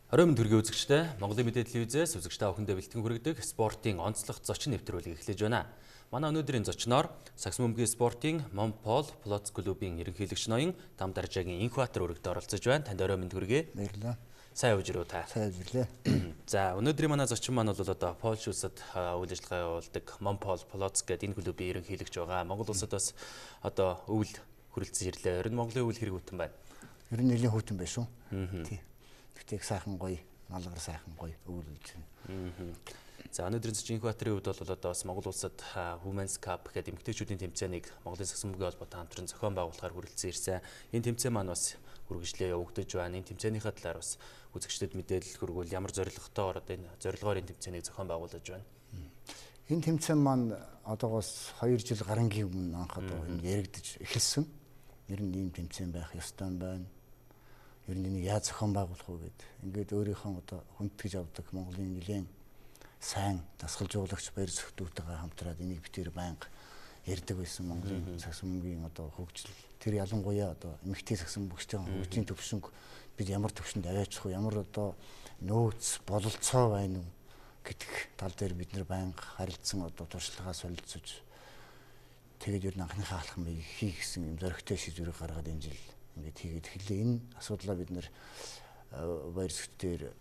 Оройн мэнд төргийн үзэгчдээ, Монголын мэдээ телевизээс үзэгч та бүхэндээ бэлтгэн хүргэдэг спортын онцлог зочин нэвтрүүлгийг эхлэж байна. Манай өнөөдрийн зочноор сагсан бөмбөгийн спортын Монпол Плоц клубын ерөнхийлөгч ноён Там Даржаагийн Инхбатар өргөд оролцож байна. Танд оройн мэнд хүргэе. Баярлалаа. Сайн явж ирв та. Сайн явж ирлээ. За, өнөөдрийн манай зочин маань бол одоо Польш улсад үйл ажиллагаа явуулдаг Монпол Плоц гэдэг энэ клубын ерөнхийлөгч байгаа. Монгол улсад бас одоо өвөл хүрэлцэн ирлээ. Ер нь Монголын өвөл хэрэг хүтэн байна? Ер нь нэлийн хүтэн байна шүү. Тий. Гэхдээ их сайхан гоё, малгар сайхан гоё өвөл болж байна. За, өнөөдрийн зочин Инхбатарын хувьд бол одоо бас Монгол улсад Women's Cup гэдэг эмэгтэйчүүдийн тэмцээнийг Монголын сагсан бөмбөгийн холбоотой хамтран зохион байгуулахаар хүрэлцэн ирсэн. Энэ тэмцээн маань бас үргэлжлээ явагдаж байна. Энэ тэмцээнийхээ талаар бас үзэгчдэд мэдээлэл хүргүүл, ямар зорилготойгоор одоо энэ зорилгоор энэ тэмцээнийг зохион байгуулж байна? Энэ тэмцээн маань одоогоос 2 жил гарангийн өмнө анх одоо энэ яригдж эхэлсэн. Ер нь ийм тэмцээн байх ёстой юм байна. Ер нь энийг яаж зохион байгуулах вэ гэд. Ингээд өөрийнхөө одоо хүндэтгэж авдаг Монголын нэлээд сайн дасгалжуулагч баяр зөвхтүүтэйгээ хамтраад энийг битээр байнга ярьдаг байсан. Монголын сагсан бөмбөгийн одоо хөгжил, тэр ялангуяа одоо эмэгтэй сагсан бөмбөгчдийн хөгжлийн төвшинг бид ямар төвшөнд аваачих вэ, ямар одоо нөөц бололцоо байна уу гэдэг тал дээр бид нэр байнга харилцсан, одоо туршлагаа солилцож, тэгээд ер нь анхныхаа алхмыг хийх гэсэн юм зоригтой шийдвэрийг гаргаад энэ жил ингээд хийгээд эхэллээ. Энэ асуудлаа бид нэр баяр зөвхтээр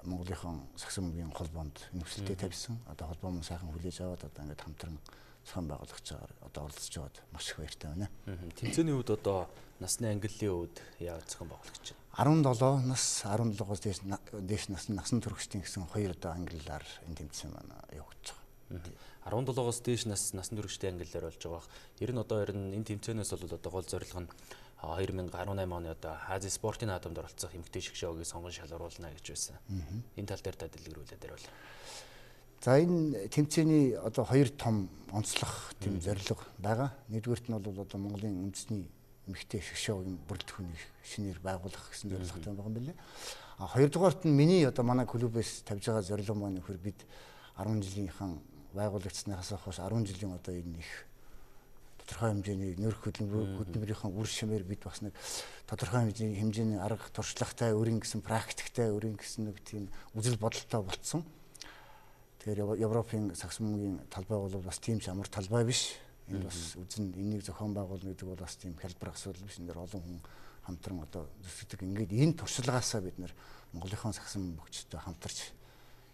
Монголынхон сагсан бөмбөгийн холбоонд энэ хүсэлтээ тавьсан. Одоо холбоо мөн сайхан хүлээж аваад одоо ингээд хамтран зохион байгуулагчаар одоо оролцож байгаад маш их баяртай байна. Тэмцээний үед одоо насны ангиллын үед яаж зохион байгуулагч байна? 17 нас, 17-оос дээш насны насан туршидын гэсэн хоёр одоо ангиллаар энэ тэмцээн маань явагдаж байгаа. 17-оос дээш нас насан туршидын ангиллаар болж байгаа. Ер нь одоо ер нь энэ тэмцээнээс бол одоо гол зорилго нь 2018 оны одоо Ази спортын наадамд оролцох эмэгтэй шгшөөгийг сонгон шалгаруулна гэж байсан. Энэ тал дээр та дэлгэрүүлээд ярил. За, энэ тэмцээний одоо хоёр том онцлог тийм зорилго байгаа. Нэгдүгээрт нь бол одоо Монголын үндэсний эмэгтэй шгшөөгийн бүрэлдэхүүнийг шинээр байгуулах гэсэн зорилготой байгаа юм билээ. А хоёрдугаарт нь миний одоо манай клубээс тавьж байгаа зорилго маань нөхөр бид 10 жилийнхаа байгуулагдсныхаас хойш 10 жилийн одоо энэ их тодорхой хэмжээний нөрх хөдөлмөрийнхөө үр шимээр бид бас нэг тодорхой хэмжээний арга туршлагатай, өөрийн гэсэн практиктай, өөрийн гэсэн нэг тийм үзэл бодолтой болцсон. Тэгэхээр Европын сагсан бөмбөгийн талбай бол бас тийм ч амар талбай биш. Энэ бас үзэн энийг зохион байгуулна гэдэг бол бас тийм хялбар асуудал биш. Энэ дээр олон хүн хамтран одоо зүсгдэг. Ингээд энэ туршлагаасаа бид нэр Монголынхон сагсан бөмбөгчтэй хамтарч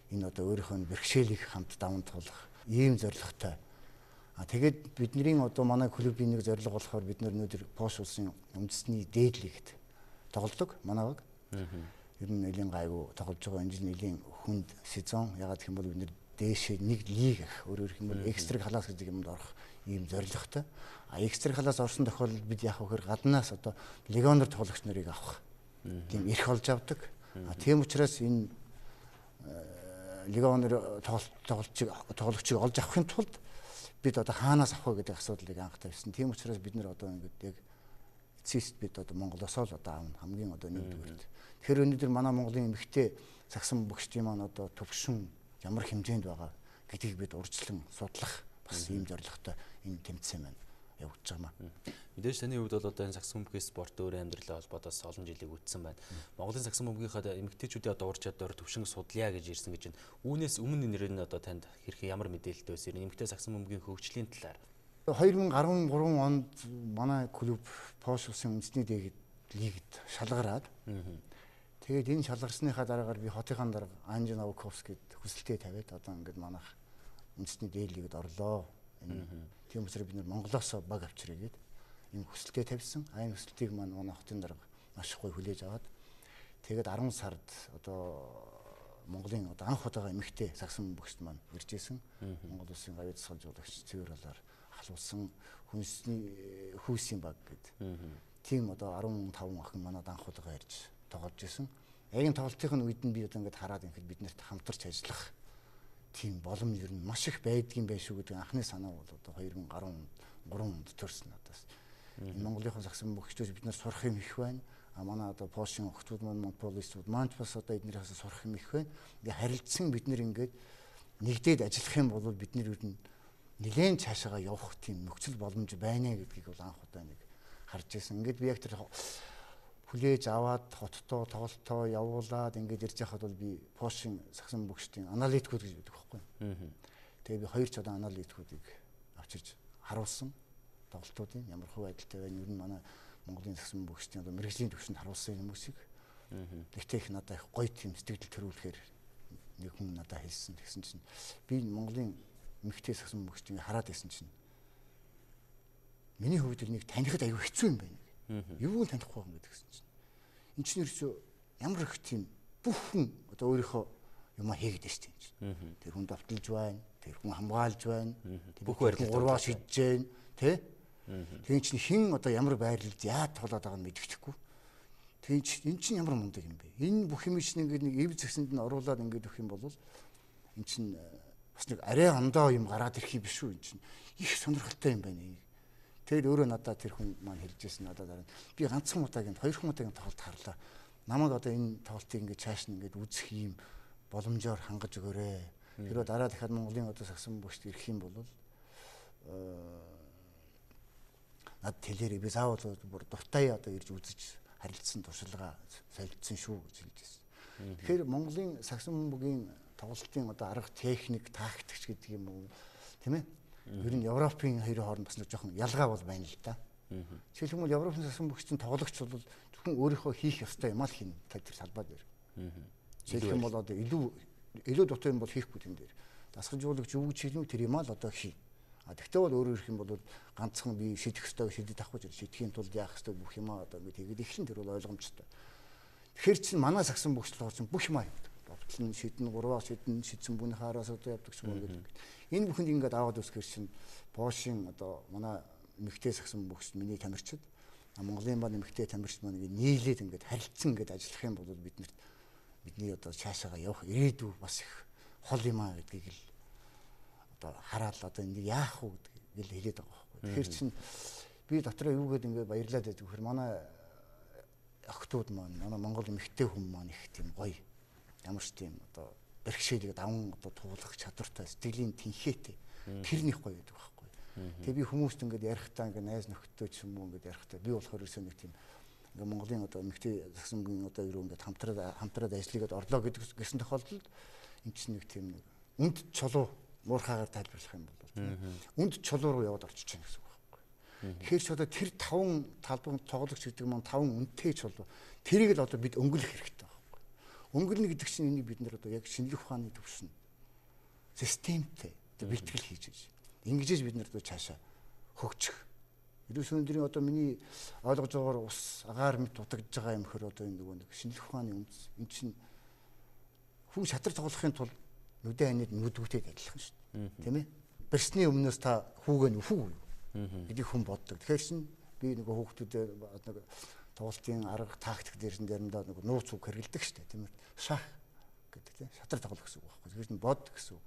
энэ одоо өөрийнхөө бэрхшээлийг хамт даван туулах ийм зорилготой. А тэгээд бидний одоо манай клубын нэг зорилго болохоор бид өнөөдөр Польш улсын үндэсний дээд лигт тоглодог манай баг. Ер нь нэлийн гайгүй тоглож байгаа, энэ жил нэлийн хүнд сезон. Ягаад гэх юм бол бид нэр дээшээ нэг лиг ах, өөрөөр хэлбэл экстра класс гэдэг юмд орох ийм зорилготой. А экстра класс орсон тохиолдолд бид яах вэ гэхээр гаднаас одоо легионер тоглогч нарыг авах тийм эрх олж авдаг. А тийм учраас энэ легионер тоглогчийг олж авахын тулд бид одоо хаанаас авах вэ гэдэг асуудлыг анх тавьсан. Тийм учраас бид нэр одоо ингээд яг эцэст бид одоо Монголосоо л одоо аавна хамгийн одоо нэгдүгээрт. Тэгэхээр өнөөдөр манай Монголын эмэгтэй сагсан бөмбөгчдийн маань одоо төвшин ямар хэмжээнд байгаа гэдгийг бид урьдчилан судлах бас ийм зорилготой энэ тэмцээн маань явагдаж байгаа маа. Мэдээж таны хувьд бол одоо энэ сагсан бөмбөгийн спорт өөрийн амьдралын холбоотоос олон жилийг үтсэн байна. Монголын сагсан бөмбөгийнхаа эмэгтэйчүүдийн одоо ур чадвар төвшинг судлая гэж ирсэн гэж байна. Үүнээс өмнө нэр нь одоо танд хэрхэн ямар мэдээлэлтэй байсан? Эмэгтэй сагсан бөмбөгийн хөгжлийн талаар. 2013 онд манай клуб Польш улсын үндэсний дээд лигт шалгараад тэгээд энэ шалгарсныхаа дараагаар би хотынхаа дарга Анжи Новаковскид хүсэлтээ тавиад одоо ингээд манайх үндэсний дээд лигт орлоо. Тийм учраас бид Монголоос баг авчиръя гээд ийм хүсэлтээ тавьсан. А энэ хүсэлтийг маань манай хотын дарга маш их гоё хүлээж аваад тэгээд 10 сард одоо Монголын одоо анх удаага эмэгтэй сагсан бөмбөгчд маань ирж исэн. Монгол улсын гавьяа дасгалжуулагч цэвэр болоор халуулсан хүнсний хүйсийн баг гээд тийм одоо 15 охин манад анх удаага ирж тоглож исэн. Яг энэ тоглолтын үед нь би одоо ингээд хараад ингээд бид нарт хамтарч ажиллах тийм боломж ер нь маш их байдгийн байх шүү гэдэг анхны санаа бол одоо 2013 онд төрсөн надаас. Энэ Монголынхон сагсан бөмбөгчдөөс бид нар сурах юм их байна. А манай одоо Польшийн охтууд маань, Монполистууд маань ч бас одоо эднэрээс сурах юм их байна. Ингээ харилцсан бид нар ингээд нэгдээд ажиллах юм бол бид нар ер нь нэлээд цаашаага явах тийм нөхцөл боломж байна гэдгийг бол анх удаа нэг харж байсан. Ингээд би яг тэр Хүлээж аваад хоттоо тоглолтоо явуулаад ингээд ирж байхад бол би Польшийн сагсан бөгчдийн аналитикүүд гэж байдаг байхгүй. Тэгээ би хоёр ч одоо аналитикүүдийг авчирч харуулсан тоглолтуудын ямар хувь байдалтай байна. Ер нь манай Монголын сагсан бөгчдийн одоо мэргэжлийн түвшинд харуулсан хүмүүсийг. Тэгтээ их надад их гоё тийм сэтгэл төрүүлэхээр нэг хүн надад хэлсэн. Тэгсэн чинь би Монголын эмэгтэй сагсан бөгчдийг хараад байсан чинь миний хувьд нэг танихад аюу хэцүү юм байна. Юу л танихгүй юм гэдэг чинь. Энд чинь ерөөсөө ямар их тийм бүх хүн одоо өөрийнхөө юмаа хийгээд байна шүү дээ. Тэр хүн довтолж байна, тэр хүн хамгаалж байна, бүх байрлал гурваа шидэж байна, тэ? Тэр чинь хэн одоо ямар байрлалд яаж тоглоод байгааг нь мэддэхгүй. Тэр чинь энэ чинь ямар мундаг юм бэ? Энэ бүх юм чинь ингээд нэг эв зэгсэнд нь оруулаад ингээд өгөх юм бол энэ чинь бас нэг арай ондоо юм гараад ирэх юм биш үү? Энэ чинь их сонирхолтой юм байна. Тэгээд өөрөө надад тэр хүн маань хэлжсэн надад дараа би ганцхан удаагийн хоёр удаагийн тоглолт харлаа. Намайг одоо энэ тоглолтыг ингээд чааш нь ингээд үзэх юм боломжоор хангаж өгөөрэй. Хэрвээ дараа дахиад Монголын одоо сагсан бөгчд ирэх юм бол над хэлээрэй. Би заавал бүр дуртай одоо ирж үзэж харилцсан туршилгаа солилцсон шүү гэж хэлж байсан. Тэгэхээр Монголын сагсан бөмбөгийн тоглолтын одоо арга техник, тактикч гэдэг юм уу тийм ээ? Ер нь Европын хоёрын хооронд бас нэг жоохон ялгаа бол байна л да. Жишээлбэл бол Европын сагсан бөгчдийн тоглогч бол зөвхөн өөрийнхөө хийх ёстой юм аа л хийнэ тэр талбай дээр. Жишээлх юм бол одоо илүү дутуу юм бол хийхгүй тэн дээр. Дасгалжуулагч юу гэж хэлнэ тэр юм аа л одоо хий. А тэгтээ бол өөрөөр хэлэх юм бол ганцхан би шидэх ёстой шидэд авахгүй шидэхийн тулд яах ёстой бүх юм аа одоо ингэ тэгээд эхлэн тэр бол ойлгомжтой. Тэгэхээр чинь манай сагсан бөгч болохоор чинь бүх юм аа явдаг. Довтлон шидэн, гурваа шидэн, шидсэн бүнийхээ араас одоо явдаг ч юм уу гэдэг. Энэ бүхэнд ингээд аваад үсгэр чинь Польшийн одоо манай эмэгтэй сагсан бөгч миний тамирчид Монголын маань эмэгтэй тамирчид маань ингээд нийлээд ингээд харилцсан ингээд ажиллах юм бол биднэрт бидний одоо цаашаага явах ирээдүй бас их хол юм аа гэдгийг л одоо хараад одоо энийг яах вэ гэдгийг л хэлээд байгаа байхгүй. Тэгэхээр чинь би дотроо юу гээд ингээд баярлаад байдаг вэхэр манай охтууд маань манай Монгол эмэгтэй хүн маань их тийм гоё ямар ч тийм одоо бэрхшээлийг даван одоо туулах чадвартай сэтгэлийн тэнхээтэй тэр них гоё байдаг байхгүй. Тэгээ би хүмүүст ингээд ярихдаа ингээд найз нөхдөд ч юм уу ингээд ярихдаа би болохоор ерөөсөө нэг тийм ингээд Монголын одоо эмэгтэй сагсан одоо юу ингээд хамтраад ажиллагаад орлоо гэдэг гэсэн тохиолдолд энэ чинь нэг тийм нэг үнд чулуу муурхаагаар тайлбарлах юм бол үнд чулуу руу яваад орчиж байна гэсэн үг байхгүй. Тэгэхээр ч одоо тэр таван талбай тоглогч гэдэг маань таван үнэтэй чулуу тэрийг л одоо бид өнгөлөх хэрэгтэй байхгүй. Өнгөлнө гэдэг чинь энийг бид нэр одоо яг шинжлэх ухааны төвшөнд системтэй одоо бэлтгэл хийж байж. Ингэж бид нэр одоо цаашаа хөгжих. Ерөөсөө өндрийн одоо миний ойлгож байгаагаар ус агаар мэт дутагдж байгаа юм хөр одоо энэ нөгөө нэг шинжлэх ухааны үндэс эн чинь хүн шатар тоглохын тулд нүдэн анид нүдгүүтэй адилхан шүү дээ. Тийм ээ? Барьсны өмнөөс та хүүгээ нүхүү юу гэдгийг хүн боддог. Тэгэхээр чинь би нөгөө хүүхдүүдэд нэг тоглолтын арга тактик дээр нь заримдаа нөгөө нууц үг хэрэгэлдэг шүү дээ. Тийм ээ? Шах гэдэг тийм шатар тоглох гэсэн үг байхгүй. Тэгэхээр чинь бод гэсэн үг.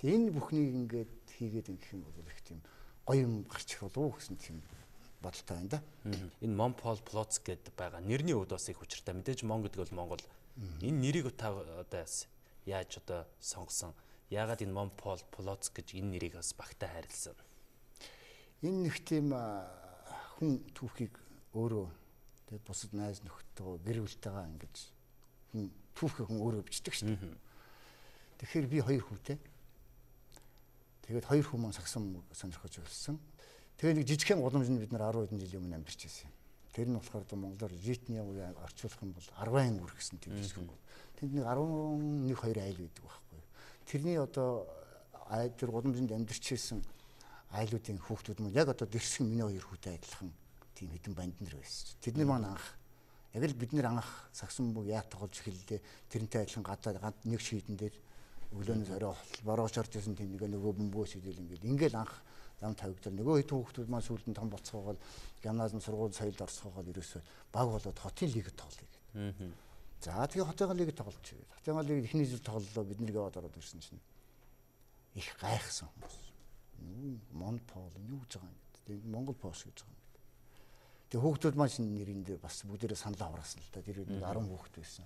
Тэгээ энэ бүхнийг ингээд хийгээд ингэх юм бол их тийм гоё юм гарч ирэх болов уу гэсэн тийм бодолтой байна да. Энэ Монпол Плоц гэдэг байгаа нэрний хувьд бас их учиртай. Мэдээж Мон гэдэг бол Монгол. Энэ нэрийг та одоо яаж одоо сонгосон? Яагаад энэ Монпол Плоц гэж энэ нэрийг бас багтаа хайрлсан? Энэ нэг тийм хүн түүхийг өөрөө тэгээд бусад найз нөхдөдөө гэр бүлтэйгээ ингэж хүн түүхийг хүн өөрөө бичдэг шүү дээ. Тэгэхээр би хоёр хүүтэй. Тэгээд хоёр хүн маань сагсан сонирхож эхэлсэн. Тэгээ нэг жижигхэн гудамжинд бид нар 10 хэдэн жилийн өмнө амьдарч байсан юм. Тэр нь болохоор одоо монголоор житний үе орчуулах юм бол 10 ангир гэсэн тийм жижигхэн гол. Тэнд нэг 11 2 айл байдаг байхгүй. Тэрний одоо тэр гудамжинд амьдарч байсан айлуудын хүүхдүүд маань яг одоо дэрсэн миний хоёр хүүтэй адилхан тийм хэдэн банд нар байсан. Тэд нар маань анх яг л бид нар анх сагсан бөмбөг яа тоглож эхэллээ. Тэрнтэй адилхан гадаа нэг шийдэн дээр өглөөнөөс орой борооч орж исэн тийм нэг нөгөө бөмбөгөө шидэл ингээл анх зам тавигдал нөгөө хэдэн хүүхдүүд маань сүүлд нь том болцоогоол гимназим сургууль соёлд орцоогоол ерөөсөө баг болоод хотын лигт тоглоё гэдэг. За тэгээ хотын лигт тоглож. Хотын лиг эхний жил тоглолоо бид нэг яваад ороод ирсэн чинь их гайхсан хүмүүс. Монпол юу гэж байгаа юм гэдэг. Монгол пош гэж байгаа юм гэдэг. Тэгээ хүүхдүүд маань шинэ нэрэндээ бас бүгдээрээ санал авраасан л та. Тэр үед 10 хүүхэд байсан.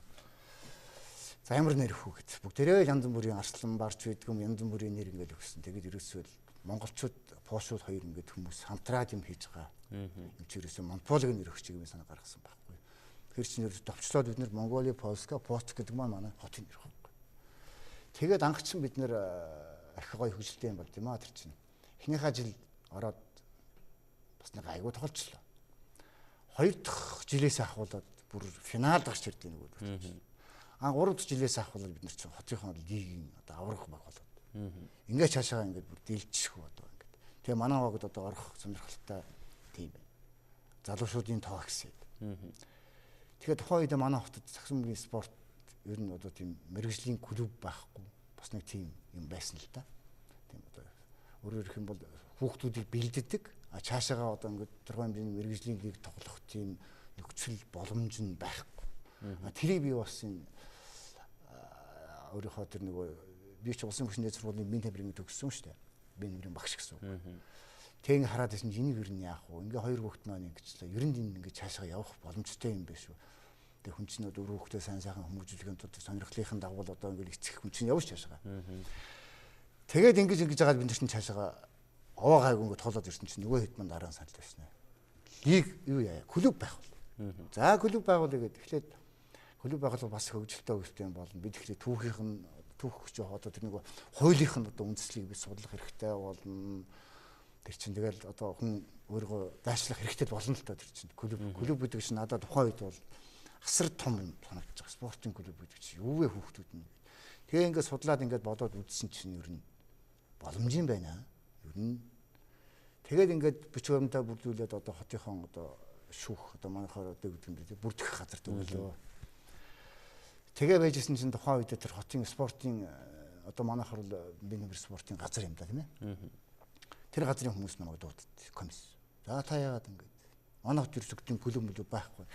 За ямар нэр хүү гэд. Бүгдээрээ янз бүрийн арслан барч байдаг юм янз бүрийн нэр ингээл өгсөн. Тэгээд ерөөсөө монголчууд пошууд хоёр ингээд хүмүүс хамтраад юм хийж байгаа. Юм чи ерөөсөө Монполыг нэр өгч юм санаа гаргасан байхгүй. Тэр чинь ер товчлоод бид нэр Монголиа, Польска, Поц гэдэг маань манай хотын нэр байхгүй. Тэгээд анх чинь бид нэр их гоё хөгжилтэй юм бол тийм аа тэр чинь. Эхнийхээ жил ороод бас нэг айгуу тоглолцлоо. Хоёр дахь жилээс ахуулаад бүр финалд гарч ирдэг нөгөө. А гурав дахь жилээс ахуулаад бид нар чинь хотынхоо лигийн одоо аврах баг болоод. Ингээд цаашаа ингээд бүр дийлчихгүй одоо ингээд. Тэгээ манай багт одоо орох сонирхолтой тийм байна. Залуучуудын тоо ихсээд. Тэгэхээр тухайн үед манай хотод сагсан бөмбөгийн спорт ер нь одоо тийм мэргэжлийн клуб байхгүй бас нэг тийм юм байсан л да. Тийм одоо өөрөөр хэлэх юм бол хүүхдүүдийг бэлддэг, а цаашаагаа одоо ингээд тодорхой хэмжээний мэргэжлийн лиг тоглох тийм нөхцөл боломж нь байхгүй. А тэрийг би бас энэ өөрийнхөө тэр нөгөө би ч улсын хүчин дээд сургуулийн бие тамирын төгссөн шүү дээ. Бие тамирын багш гэсэн үг. Тэг ингээ хараад байсан чинь энийг ер нь яах вэ? Ингээ хоёр хүүхэд маань ингэчлээ. Ер нь энэ ингээ цаашаа явах боломжтой юм биш үү? Тэг хүн чинь дөрөв хүүхдээ сайн сайхан хүмүүжүүлэхийн тулд сонирхлынхын дагуу одоо ингээ эцэг хүн чинь явж цаашаа. Тэгээд ингэж жагаад бид нар чинь цаашаа овоо гайгүй ингээ тоолоод ирсэн чинь нөгөө хэд маань дараа нь санал байсан. Лиг юу яа? Клуб байгуул. За клуб байгуулъя гэдэг. Тэгэхээр клуб байгуулах бас хөгжилтэй хөгжилтэй юм болно. Бид тэгэхээр түүхийнх нь түүх хүч одоо тэр нөгөө хуулийнх нь одоо үндслийг би судлах хэрэгтэй болно. Тэр чинь тэгэл одоо хүн өөрийгөө дайчлах хэрэгтэй болно л доо тэр чинь. Клуб гэдэг чинь надад тухайн үед бол асар том юм санагдаж байгаа. Спортын клуб гэдэг чинь юу вэ хүүхдүүд нь. Тэгээ ингээд судлаад ингээд бодоод үзсэн чинь ер нь боломжийн байна. Ер нь тэгээд ингээд бичиг баримтаа бүрдүүлээд одоо хотынхон одоо шүүх одоо манайхаар одоо гэдэг юм бэ бүрдэх газар төвлөө. Тэгээ байжсэн чинь тухайн үед тэр хотын спортын одоо манайхаар бол бие нэмэр спортын газар юм да тийм ээ. Тэр газрын хүмүүс намайг дуудад комисс. За та яагаад ингэж манай хот ерөөсөө клуб мөлөө байхгүй.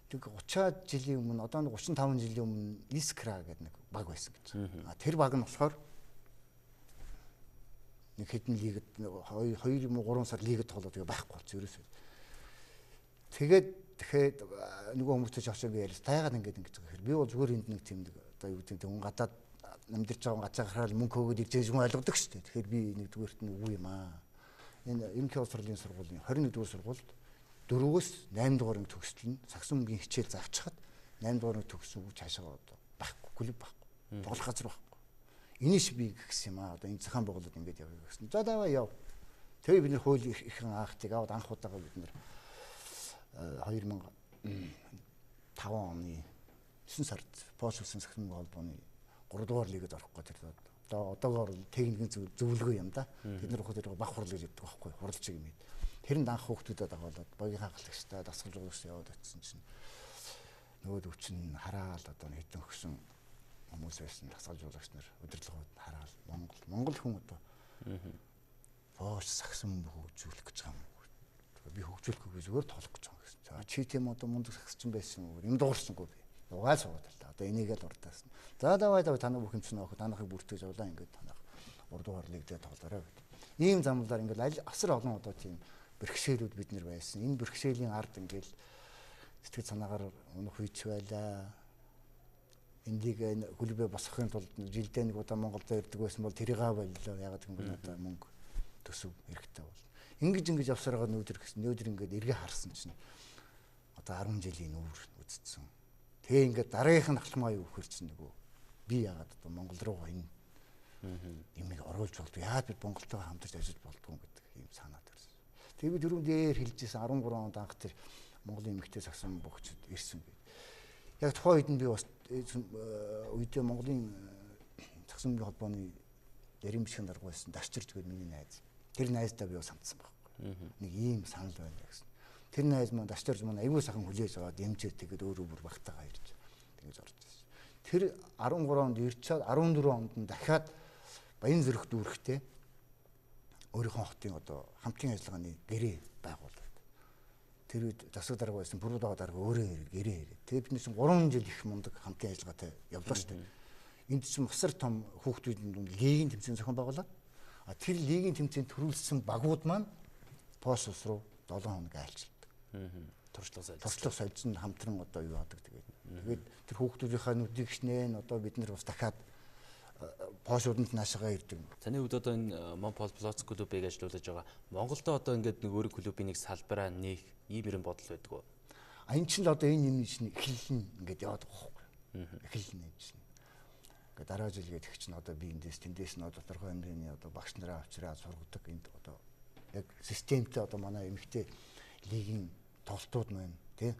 Тэг 30 жилийн өмнө одоо 35 жилийн өмнө Искра гэдэг нэг баг байсан гэж. А тэр баг нь болохоор нэг хэдэн лигд 2 юм уу 3 сар лигд тоглоод тэгээ байхгүй болсон ерөөсөө. Тэгээд тэгэхээр нөгөө хүмүүстэй очиж би ярьсан. Та яагаад ингэж ингэж байгаа хэрэг. Би бол зүгээр энд нэг тийм нэг одоо юу гэдэг нь гадаад амьдарч байгаа газар гараад мөнгө хөөгд ирж байгаа юм ойлгодог шүү дээ. Тэгэхээр би нэгдүгээрт нь үгүй юм аа. Энэ Ерөнхий улс хурлын сургуулийн 21 дугаар сургуульд 4-өөс 8 дугаар анги төгсөл нь сагсан бөмбөгийн хичээл завчхад 8 дугаар анги төгссөн үг цаашаа одоо байхгүй, клуб байхгүй, тоглох газар байхгүй. Энийш би гэсэн юм аа. Одоо энэ зохион байгуулалт ингэж явъя гэсэн. За даваа яв. Тэгээ бид нэр хууль ихэн аахтыг аваад анх удаага бид нэр 2005 оны 9 сард Польш улсын сагсан бөмбөгийн холбооны 3 дугаар лигэд орох гэдэг тэр одоо одоогоор техникийн зөвлөгөө юм да. Тэд нар ухаад баг хурал гэж яддаг байхгүй хуралч юм. Тэрэнд анх хүүхдүүдэд дагуулад багийн хагалагчтай дасгал жуулагчтай яваад очисон чинь нөгөө чинь хараал одоо хэдэн өгсөн хүмүүс байсан дасгал жуулагч нар удирдлагууд хараал Монгол хүн одоо Польш сагсан бөмбөг хөгжүүлэх гэж байгаа юм. Би хөгжүүлэхгүй зүгээр тоглох гэж байгаа гэсэн. За чи тийм одоо мундаг сагсчин байсан юм. Юм дуурсангүй би. Угаал суугаад л та. Одоо энийг л урдаасан. За давай давай танай бүх юм чинь охид танахыг бүртгэж авлаа ингээд танах 3 дугаар лигдээ тоглоорой гэдэг. Ийм замлаар ингээд аль асар олон одоо тийм бэрхшээлүүд бид нар байсан. Энэ бэрхшээлийн ард ингээд сэтгэл санаагаар унах үеч байлаа. Эндийг энэ хөлбөө босгохын тулд жилдээ нэг удаа Монголд ирдэг байсан бол тэрийг боллоо. Ягаад гэвэл одоо мөнгө төсөв хэрэгтэй бол. Ингэж явсараа нүүдэр гэсэн. Нүүдэр ингээд эргээ харсан чинь одоо 10 жилийн нүүр үзсэн. Тэгээ ингээд дараагийнх нь алхмаа юу гэхэр чинь нөгөө би яагаад одоо Монгол руугаа энэ юмыг оруулж болдгоо. Яагаад бид Монголтойгоо хамтарч ажиллаж болдгоо гэдэг ийм санаа төрсөн. Тэгээ би дөрөв дээр хэлжсэн 13 онд анх тэр Монголын эмэгтэй сагсан бөгчд ирсэн гээд. Яг тухайн үед нь би бас үедээ Монголын сагсан бөмбөгийн холбооны ярим бичгийн дарга байсан Дашчирж гээд миний найз. Тэр найздаа би бас хамтсан байхгүй. Нэг ийм санал байна гэсэн. Тэр найз маань Дашчирж маань аягүй сайхан хүлээж аваад дэмжиж тэгээд өөрөө бүр багтаага ирж тэгэж орж ирсэн. Тэр 13 онд ирчээд 14 онд нь дахиад Баян зүрх дүүрхтэй өөрийнхөө хотын одоо хамтын ажиллагааны гэрээ байгуулад. Тэр үед засаг дарга байсан Бүрүү даа дарга өөрөө гэрээ ирээд. Тэгээд бид чинь 3 жил их мундаг хамтын ажиллагаатай явлаа шүү дээ. Энд чинь асар том хүүхдүүдийн дунд лигийн тэмцээн зохион байгуулад. А тэр лигийн тэмцээнд төрүүлсэн багууд маань Польш улс руу 7 хоног айлчилдаг. Туршлага сольжсон хамтран одоо юу яадаг тэгээд. Тэгээд тэр хүүхдүүдийнхаа нүдийг шинээн одоо бид нар бас дахиад Польшууданд наашаага ирдэг. Таны хувьд одоо энэ Монпол Плоц клубыг ажиллуулж байгаа. Монголдо одоо ингээд нэг өөр клубын нэг салбараа нээх ийм юм бодол байдаг уу? А эн чинь л одоо энэ юмны чинь эхлэл нь ингээд яваад байгаа байхгүй. Эхлэл нь юм чинь. Ингээд дараа жил гэдэг чинь одоо би эндээс тэндээс нь тодорхой хэмжээний одоо багш нараа авчираад сургадаг энд одоо яг системтэй одоо манай эмэгтэй лигийн тоглолтууд маань тий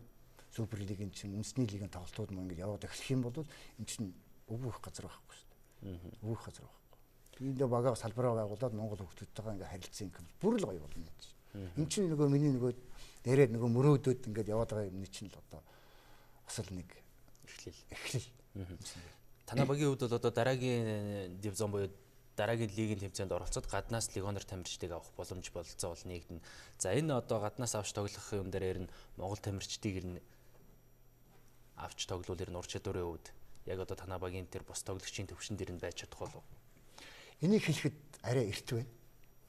супер лигийн чинь үндэсний лигийн тоглолтууд маань ингээд яваад эхлэх юм бол эн чинь өвөх газар байхгүй шүү дээ. Өвөх газар байхгүй. Энд багаа салбараа байгуулад Монгол хүүхдүүдтэйгээ ингээд харилцсан юм бүр л гоё болно юм чинь. Эн чинь нөгөө миний нөгөө дээрээ нөгөө мөрөөдөд ингээд яваад байгаа юмны чинь л одоо бас л нэг эхлэл. Танай багийн хувьд бол одоо дараагийн дивизион буюу дараагийн лигийн тэмцээнд оролцоод гаднаас легионер тамирчдыг авах боломж бололцоо бол нэгдэнэ. За энэ одоо гаднаас авч тоглох юм дээр ер нь Монгол тамирчдыг ер нь авч тоглол ер нь ур чадварын хувьд яг одоо танай багийн тэр бус тоглогчийн төвшин дээр нь байж чадах болов? Энийг хэлэхэд арай эрт байна.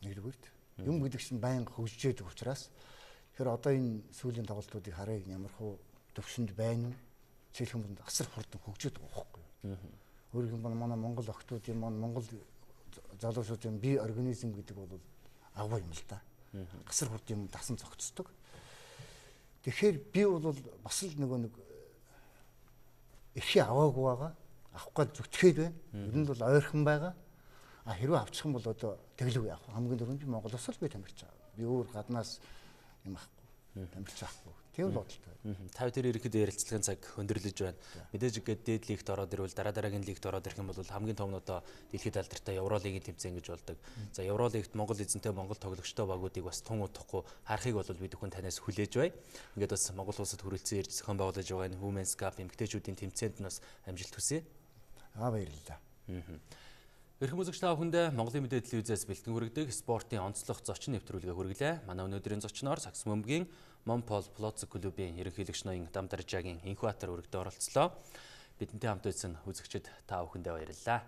Нэгдүгüрт. Юм гэдэг чинь байнга хөгжиж байгаа учраас тэгэхээр одоо энэ сүүлийн тоглолтуудыг харъя ямар хуу төвшөнд байна уу? Жишээлх юм бол асар хурдан хөгжөөд байгаа байхгүй юу? Өөрөөр хэлбэл манай Монгол охтуудын маань Монгол залуучуудын бие организм гэдэг бол агуу юм л да. Асар хурд юм дасан зогцдог. Тэгэхээр би бол бас л нөгөө нэг эрхий аваагүй байгаа. Авах гал зүтгээд байна. Ер нь бол ойрхон байгаа. А хэрвээ авчих юм бол одоо тэглэв яах вэ? Хамгийн түрүүнд би Монголоос л би тамирч байгаа. Би өөр гаднаас юм авахгүй. Тамирч авахгүй. Тийм л бодолтой. 50 тэр ерөнхийдөө ярилцлагын цаг өндөрлөж байна. Мэдээж ингээд дээд лигт ороод ирвэл дараа дараагийн лигт ороод ирэх юм бол хамгийн том нь одоо дэлхийд алдартай Евролигийн тэмцээн гэж болдог. За Евролигт Монгол эзэнтэй Монгол тоглогчтой багуудыг бас тун удахгүй харахыг бол бид бүхэн танаас хүлээж бай. Ингээд бас Монгол улсад хүрэлцэн ирж зохион байгуулж байгаа энэ Women's Cup эмэгтэйчүүдийн тэмцээнд нь бас амжилт хүсье. Аа баярлалаа. Эрхэм үзэгч та бүхэндээ Монголын мэдээ телевизээс бэлтгэн хүргэдэг спортын онцлог зочин нэвтрүүлгээ хүргэлээ. Манай өнөөдрийн зочноор Сакс бөмбөгийн Монпол Плоцк клубын ерөнхийлөгч ноён Дамдаржагийн Инхбатар өргөдөө оролцлоо. Бидэнтэй хамт байсан үзэгчид та бүхэндээ баярлалаа.